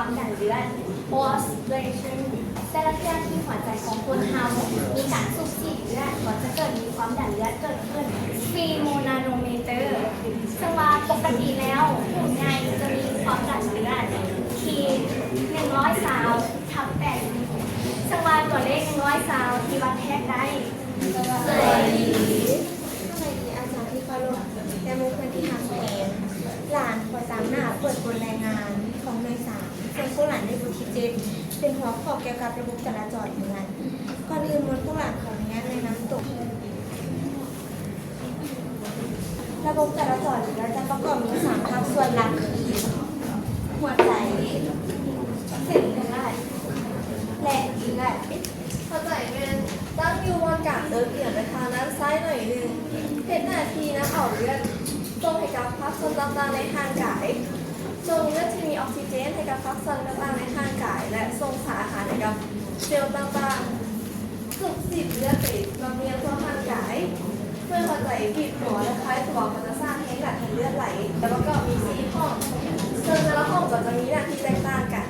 ຄວາມດັນເລືອດ pulse rate ແຕ່ລະເທື່ອທີ່ຫົວໃຈຂອງຄົນເຮົາມີການສູບສີດເລືອດ ກໍຈະເກີດມີຄວາມດັນເລືອດເກີດຂຶ້ນ sphygmomanometer ເຊິ່ງວ່າປົກກະຕິແລ້ວຜູ້ໃຫຍ່ຈະມີຄວາມດັນເລືອດທີ່ໜຶ່ງຮ້ອຍຊາວທັບແປດສິບ ເຊິ່ງວ່າຕົວເລກໜຶ່ງຮ້ອຍຊາວທີ່ວັດແທກໄດ້. ສະບາຍດີ ສະບາຍດີອາຈານທີ່ເຄົາລົບ ແລະ ໝູ່ເພື່ອນທີ່ຮັກແພງ. ຫຼານຂໍຕາມໜ້າເປີດບົດລາຍງານຂອງໜ່ວຍສາມ ເຊິ່ງພວກຫຼານໄດ້ບົດທີເຈັດ ເປັນຫົວຂໍ້ກ່ຽວກັບລະບົບຈະລາຈອນເມືອງ. ກ່ອນອື່ນໝົດ ພວກຫຼານຂໍອະນຸຍາດແນະນຳຕົວ. ລະບົບຈະລາຈອນເລືອດຈະປະກອບມີສາມພາກສ່ວນຫຼັກຄື ຫົວໃຈ, ເສັ້ນເລືອດ ແລະ ເລືອດ. ຫົວໃຈແມ່ນຕັ້ງຢູ່ບ່ອນກາງເຕີນອຽງໄປທາງດ້ານຊ້າຍໜ້ອຍໜຶ່ງ, ເຮັດໜ້າທີ່ນຳເອົາເລືອດສົ່ງໃຫ້ກັບພາກສ່ວນຕ່າງໆໃນຮ່າງກາຍ, ສົ່ງເລືອດທີ່ມີອອກຊີເຈນໃຫ້ກັບພາກສ່ວນຕ່າງໆໃນຮ່າງກາຍ ແລະ ສົ່ງສານອາຫານໃຫ້ກັບເຊວຕ່າງໆ. ສູບສີດເລືອດໄປລຳລຽງທົ່ວຮ່າງກາຍ. ເມື່ອຫົວໃຈບີບຕົວ ແລະ ຄາຍຕົວ ກໍຈະສ້າງແຮງດັນໃຫ້ເລືອດໄຫຼ ແລະ ປະກອບມີສີ່ຫ້ອງ, ເຊິ່ງແຕ່ລະຫ້ອງກໍຈະມີໜ້າທີ່ແຕກຕ່າງກັນ.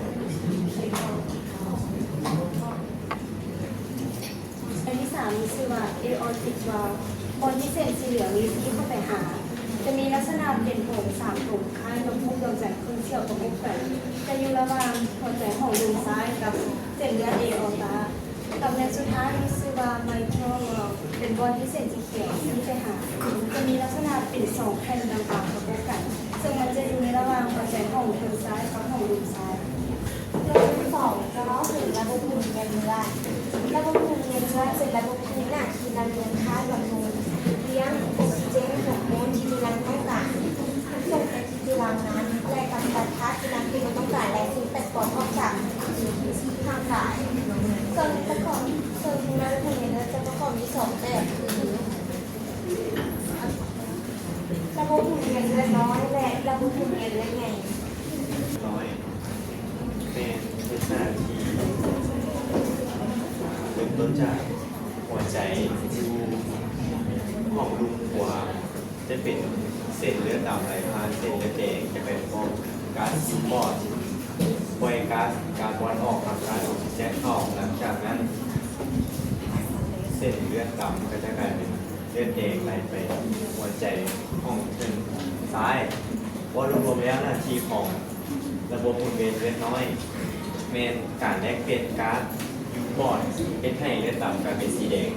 ອັນທີສາມມີຊື່ວ່າ aortic valve ບ່ອນທີ່ເສັ້ນສີເຫຼືອງນີ້ສີເຂົ້າໄປຫາ ຈະມີລັກສະນະເປັນໂພງສາມໂພງ ຄ້າຍກັບຮູບດວງຈັນເຄິ່ງສ່ຽວປະກົບກັນ ຈະຢູ່ລະຫວ່າງຫົວໃຈຫ້ອງລຸ່ມຊ້າຍກັບເສັ້ນເລືອດ aorta. ຕຳແໜ່ງສຸດທ້າຍມີຊື່ວ່າ mitral valve ເປັນບ່ອນທີ່ເສັ້ນສີຂຽວສີໄປຫາ ຈະມີລັກສະນະເປັນສອງແຜ່ນບາງໆປະກົບກັນ ເຊິ່ງມັນຈະຢູ່ໃນລະຫວ່າງຫົວໃຈຫ້ອງເທິງຊ້າຍກັບຫ້ອງລຸ່ມຊ້າຍ. ເລື່ອງທີສອງ ຈະເວົ້າເຖິງລະບົບໝູນວຽນເລືອດ. ລະບົບໝູນວຽນເລືອດເປັນລະບົບທີ່ມີໜ້າທີ່ລຳລຽງທາດບຳລຸງ, ລ້ຽງ, ອົກຊີເຈນ, ຮໍໂມນທີ່ມີລັງຕ້ອງການ, ສົ່ງໄປທີ່ຈຸລາງນ້ຳ ແລະ ກຳຈັດທາດທີ່ລຳທີ່ບໍ່ຕ້ອງການ ແລະ ສິ່ງແປກປອມອອກຈາກຮ່າງກາຍ. ສ່ວນປະກອບ, ສ່ວນລະບົບໝູນວຽນເລືອດຈະປະກອບມີສອງແບບຄື ລະບົບໝູນວຽນເລືອດນ້ອຍ ແລະ ລະບົບໝູນວຽນເລືອດໃຫຍ່. ນ້ອຍ ແມ່ນເຮັດໜ້າທີ່ເລີ່ມຕົ້ນຈາກຫົວໃຈຢູ່ຫ້ອງລຸ່ມຂວາ ຈະເປັນເສັ້ນເລືອດດຳໄຫຼຜ່ານເສັ້ນເລືອດແດງ ຈະໄປພ້ອມກັບກາສຢູ່ປອດ ປ່ອຍກາສກາບອນອອກ ຮັບການອອກຊີແຈນເຂົ້າ. ຫຼັງຈາກນັ້ນ ເສັ້ນເລືອດດຳກໍຈະກາຍເປັນ ເລືອດແດງໄຫຼໄປຫົວໃຈຫ້ອງເທິງຊ້າຍ. ເວົ້າລວມໆແລ້ວ ໜ້າທີ່ຂອງລະບົບໝູນວຽນເລືອດນ້ອຍ ແມ່ນການແລກປ່ຽນກາສຢູ່ປອດ ເຮັດໃຫ້ເລືອດດຳກາຍເປັນສີແດງ.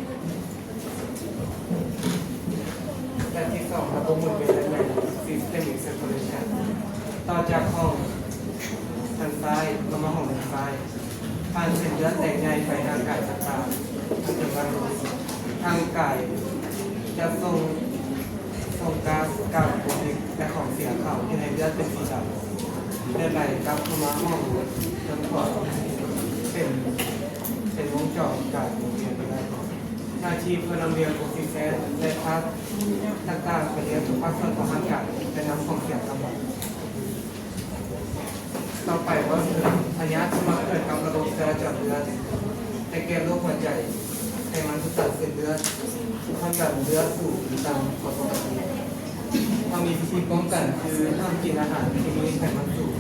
ແບບທີສອງ ລະບົບໝູນວຽນເລືອດໃຫຍ່ systemic circulation ຕໍ່ຈາກຫ້ອງທາງຊ້າຍ ເຂົ້າມາຫ້ອງທາງຊ້າຍ. ຜ່ານເສັ້ນເລືອດແດງໃຫຍ່ໄປຮ່າງກາຍຕ່າງໆ ເປັນວ່າ ຮ່າງກາຍຈະສົ່ງ ສົ່ງກາສ ກາກໂປຣຕີນ ແລະ ຂອງເສຍເຂົ້າ ເຮັດໃຫ້ເລືອດເປັນສີດຳ ແລະ ໄຫຼກັບເຂົ້າມາຫ້ອງເທິງຂວາ ເປັນ ເປັນວົງຈອນການໝູນວຽນເລືອດ. ໜ້າທີ່ເພື່ອລຳລຽງອົກຊີເຈນ ແລະ ທາດຕ່າງໆໄປຍັງທຸກພາກສ່ວນຂອງຮ່າງກາຍ ແລະ ນຳຂອງເສຍກັບມາ. ຕໍ່ໄປເວົ້າເຖິງພະຍາດທີ່ມັກເກີດກັບລະບົບຈະລາຈອນເລືອດ ໄດ້ແກ່ໂລກຫົວໃຈ, ໄຂມັນອຸດຕັນເສັ້ນເລືອດ, ຄວາມດັນເລືອດສູງຫຼືຕ່ຳກວ່າປົກກະຕິ. ເຮົາມີວິທີປ້ອງກັນຄື ຫ້າມກິນອາຫານທີ່ມີໄຂມັນສູງ,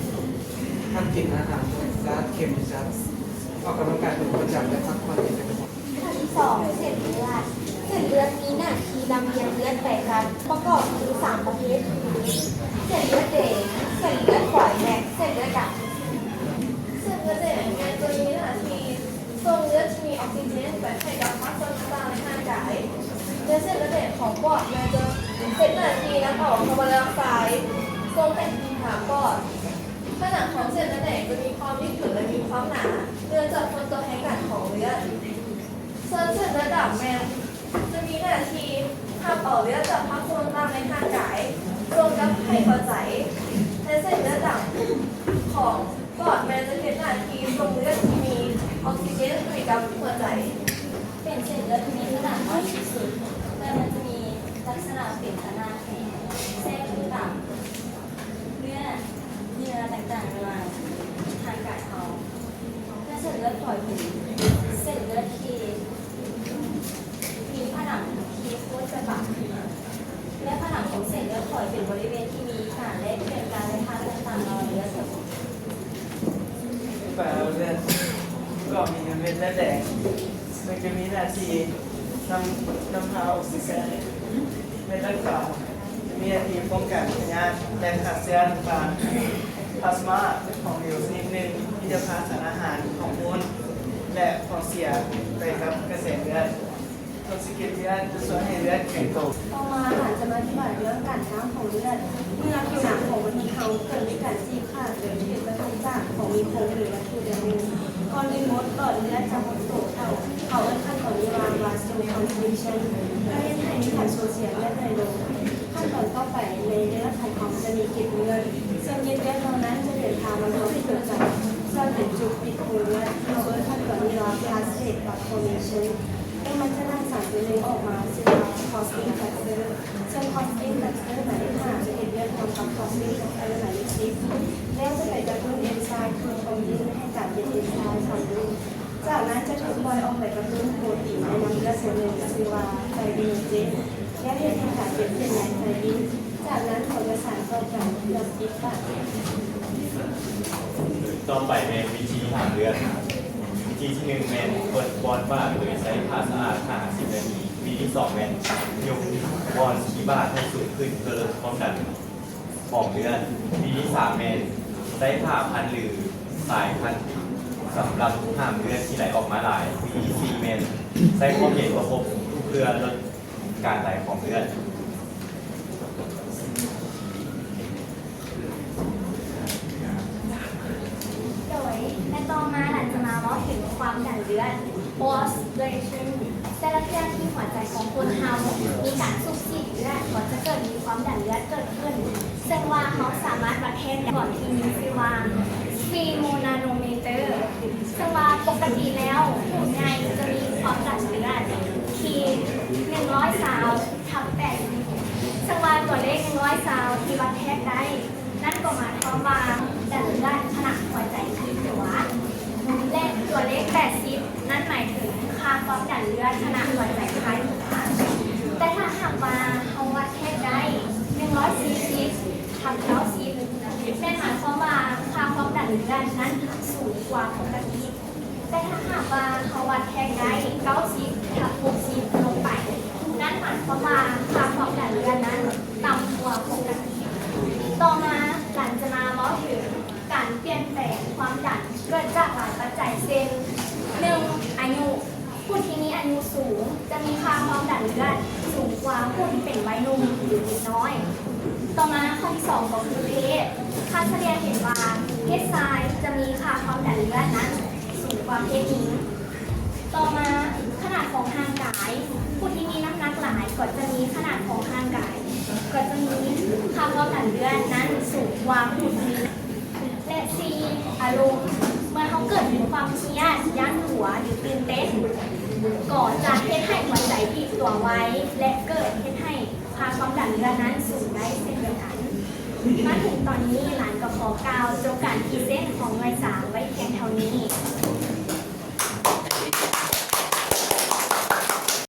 ຫ້າມກິນອາຫານລົດຈັດ, ເຄັມຈັດ, ອອກກຳລັງກາຍເປັນປະຈຳ ແລະ ພັກຜ່ອນໃຫ້ພຽງພໍ. ສອງ ເສັ້ນເລືອດ. ເສັ້ນເລືອດມີໜ້າທີ່ລຳລຽງເລືອດໄປກັບ ປະກອບຢູ່ສາມປະເພດຄື ເສັ້ນເລືອດແດງ, ເສັ້ນເລືອດຝອຍ ແລະ ເສັ້ນເລືອດດຳ. ເສັ້ນເລືອດແດງແມ່ນຈະມີໜ້າທີ່ສົ່ງເລືອດທີ່ມີອອກຊີເຈນໄປໃຫ້ກັບພາກສ່ວນຕ່າງໆໃນຮ່າງກາຍ ແລະ ເສັ້ນເລືອດແດງຂອງປອດແມ່ນຈະເຮັດໜ້າທີ່ນຳເອົາຄາບອນໄດອອກໄຊ ສົ່ງໃຫ້ທີ່ທາງປອດ. ຜະໜັງຂອງເສັ້ນເລືອດແດງຈະມີຄວາມຍືດຫຍຸ້ນ ແລະ ມີຄວາມໜາ ເນື່ອງຈາກຄົນຕໍ່ແຮງດັນຂອງເລືອດ. ສ່ວນເສັ້ນເລືອດດຳແມ່ນຈະມີໜ້າທີ່ຮັບເອົາເລືອດຈາກພາກສ່ວນຕ່າງໃນຮ່າງກາຍ ສົ່ງກັບໃຫ້ຫົວໃຈ ແລະ ເສັ້ນເລືອດດຳຂອງປອດແມ່ນຈະເຮັດໜ້າທີ່ສົ່ງເລືອດທີ່ມີອອກຊີເຈນໃຫ້ກັບຫົວໃຈ. ເປັນເສັ້ນເລືອດທີ່ມີຂະໜາດນ້ອຍທີ່ສຸດ ແລະ ມັນຈະມີລັກສະນະເປັນຂະໜາດແຂງແຊກຢູ່ຕາມເນື້ອ ເຍື່ອຕ່າງໆໃນຮ່າງກາຍເຮົາ. ແລະ ເສັ້ນເລືອດຝອຍເປັນເສັ້ນເລືອດທີ່ມີຜະໜັງທີ່ໂຄດຈະບາງຂຶ້ນ ແລະ ຜະໜັງຂອງເສັ້ນເລືອດຝອຍເປັນບໍລິເວນທີ່ມີການແລກປ່ຽນການໄຫຼຜ່ານຕ່າງໆລະຫວ່າງເລືອດ. ເລືອດແດງ ເຊິ່ງຈະມີໜ້າທີ່ນຳ ນຳພາອອກຊິເຈນ ເມັດເລືອດຂາວ ຈະມີໜ້າທີ່ປ້ອງກັນພະຍາດ ແລະ ຂ້າເຊື້ອທາງພລາສມາຂອງເຫຼວຊະນິດໜຶ່ງ ທີ່ຈະພາສານອາຫານ, ຮໍໂມນ ແລະ ຂອງເສຍໄປກັບກະແສເລືອດ. ເພື່ອຊິເກັບເລືອດ ຈະຊ່ວຍໃຫ້ເລືອດແຂງໂຕ. ຕໍ່ມາ ຫຼານຈະມາອະທິບາຍເລື່ອງການສ້າງຂອງເລືອດ. ເມື່ອຜິວໜັງຂອງມະນຸດເຮົາເກີດມີການສີກຂາດ ຫຼື ຜິດປະຕິຈາກຂອງມີຄົງ ຫຼື ວັດຖຸໃດໜຶ່ງ, ກ່ອນອື່ນໝົດ ຫຼອດເລືອດຈະຫົດໂຕເຂົ້າ. ເຂົາເອີ້ນຂັ້ນຕອນນີ້ວ່າ vasoconstriction ເພື່ອເຮັດໃຫ້ມີການສູນເສຍເລືອດໜ້ອຍລົງ. ຂັ້ນຕອນຕໍ່ໄປ ໃນເລືອດຂອງເຮົາຈະມີເກັດເລືອດ, ເຊິ່ງເກັດເລືອດເຫຼົ່ານັ້ນຈະເດີນທາງມາຮອດຈຸດຈັບ ເຊິ່ງເປັນຈຸດປິດໂພເລືອດ. ເຮົາເອີ້ນຂັ້ນຕອນນີ້ວ່າ phased blood formation ແລ້ວມັນຈະຫຼັ່ງສານຕົວໜຶ່ງອອກມາ ຊື່ວ່າ costing factor ເຊິ່ງ costing factor ໝາຍເລກຫ້າຈະເຮັດວຽກຮ່ວມກັບ costing factor ໝາຍເລກສິບ ແລ້ວຈະໄປກະຕຸ້ນເອນໄຊມ໌ prothrombin ໃຫ້ກາຍເປັນເອນໄຊມ໌ thrombin. ຈາກນັ້ນຈະຖືກປ່ອຍອອກໄປກະຕຸ້ນໂປຣຕີນໃນນ້ຳເລືອດຕົວໜຶ່ງ ຊື່ວ່າ fibrinogen ແລ້ວເຮັດໃຫ້ກາຍເປັນເສັ້ນໃຍ fibrin. ຈາກນັ້ນເຂົາຈະສານຕໍ່ກັນເພື່ອປິດປາກ. ຕໍ່ໄປແມ່ນວິທີຫ້າມເລືອດ. ວິທີທີໜຶ່ງແມ່ນເປີດບ່ອນປາກໂດຍໃຊ້ຜ້າສະອາດຫ້າສິບນາທີ. ວິທີທີສອງແມ່ນຍົກບ່ອນທີ່ບາດໃຫ້ສູງຂຶ້ນເພື່ອລົດຄວາມດັນຂອງເລືອດ. ວິທີທີສາມແມ່ນໃຊ້ຜ້າພັນ ຫຼື ສາຍພັນ ສຳລັບຫ້າມເລືອດທີ່ໄຫຼອອກມາຫຼາຍ. ວິທີທີສີ່ແມ່ນໃຊ້ຄວາມເຢັນປະຄົບເພື່ອລົດ ການໄຫຼຂອງເລືອດ. ໂດຍ ແລະ ຕໍ່ມາ ຫຼັງຈະມາເວົ້າເຖິງຄວາມດັນເລືອດ pulse rate. ແຕ່ລະເທື່ອທີ່ຫົວໃຈຂອງຄົນເຮົາມີການສູບສີດເລືອດ ກໍຈະເກີດມີຄວາມດັນເລືອດເກີດຂຶ້ນ, ເຊິ່ງວ່າເຮົາສາມາດວັດແທກໄດ້ ກ່ອນທີ່ມີຊື່ວ່າ sphygmomanometer. ເຊິ່ງວ່າປົກກະຕິແລ້ວ ຜູ້ໃຫຍ່ຈະມີຄວາມດັນເລືອດທີ່ໜຶ່ງຮ້ອຍຊາວທັບແປດສິບ ເຊິ່ງວ່າຕົວເລກໜຶ່ງຮ້ອຍຊາວທີ່ວັດແທກໄດ້ນັ້ນ ກໍໝາຍຄວາມວ່າດັນເລືອດຂະນະຫົວໃຈທີ່ຕົວ ແລະ ຕົວເລກແປດສິບນັ້ນໝາຍເຖິງຄ່າຄວາມດັນເລືອດຂະນະຫົວໃຈທີ່ຕົວ. ແຕ່ຖ້າຫາກວ່າເຮົາວັດແທກໄດ້ໜຶ່ງຮ້ອຍສີ່ສິບທັບເກົ້າສິບ ແມ່ນໝາຍຄວາມວ່າຄ່າຄວາມດັນເລືອດນັ້ນສູງກວ່າປົກກະຕິ. ແຕ່ຖ້າຫາກວ່າເຮົາວັດແທກໄດ້ເກົ້າສິບທັບຫົກສິບລົງໄປ ນັ້ນໝາຍຄວາມວ່າຄ່າຄວາມດັນເລືອດນັ້ນຕ່ຳກວ່າປົກກະຕິ. ຕໍ່ມາ ຫຼັງຈະມາເວົ້າເຖິງການປ່ຽນແປງຄວາມດັນ ເກີດຈາກຫຼາຍປັດໄຈ ເຊັ່ນ ໜຶ່ງ ອາຍຸ. ຜູ້ທີ່ມີອາຍຸສູງຈະມີຄ່າຄວາມດັນເລືອດສູງກວ່າຜູ້ທີ່ເປັນໄວໜຸ່ມ ຫຼື ເດັກນ້ອຍ. ຕໍ່ມາ ຂໍ້ທີສອງ ກໍຄືເພດ. ຄ່າສະເລ່ຍເຫັນວ່າເພດຊາຍຈະມີຄ່າຄວາມດັນເລືອດນັ້ນສູງກວ່າເພດຍິງ. ຕໍ່ມາ ຂະໜາດຂອງຮ່າງກາຍ. ຜູ້ທີ່ມີນ້ຳໜັກຫຼາຍກໍຈະມີຂະໜາດຂອງຮ່າງກາຍ ກໍຈະມີຄ່າຄວາມດັນເລືອດນັ້ນສູງກວ່າຜູ້ທີ່ ແລະ ສີ່ ອາລົມ. ເມື່ອເຮົາເກີດມີຄວາມຄຽດ, ຢ້ານກົວ ຫຼື ຕື່ນເຕັ້ນ ກໍຈະເຮັດໃຫ້ຫົວໃຈບີບຕົວໄວ ແລະ ເກີດເຮັດໃຫ້ຄ່າຄວາມດັນເລືອດນັ້ນສູງໄດ້ເຊັ່ນດຽວກັນ. ມາເຖິງຕອນນີ້ ຫຼານກໍຂໍກ່າວຈົບການພຣີເຊັນຂອງໜ່ວຍສາມໄວ້ພຽງເທົ່ານີ້.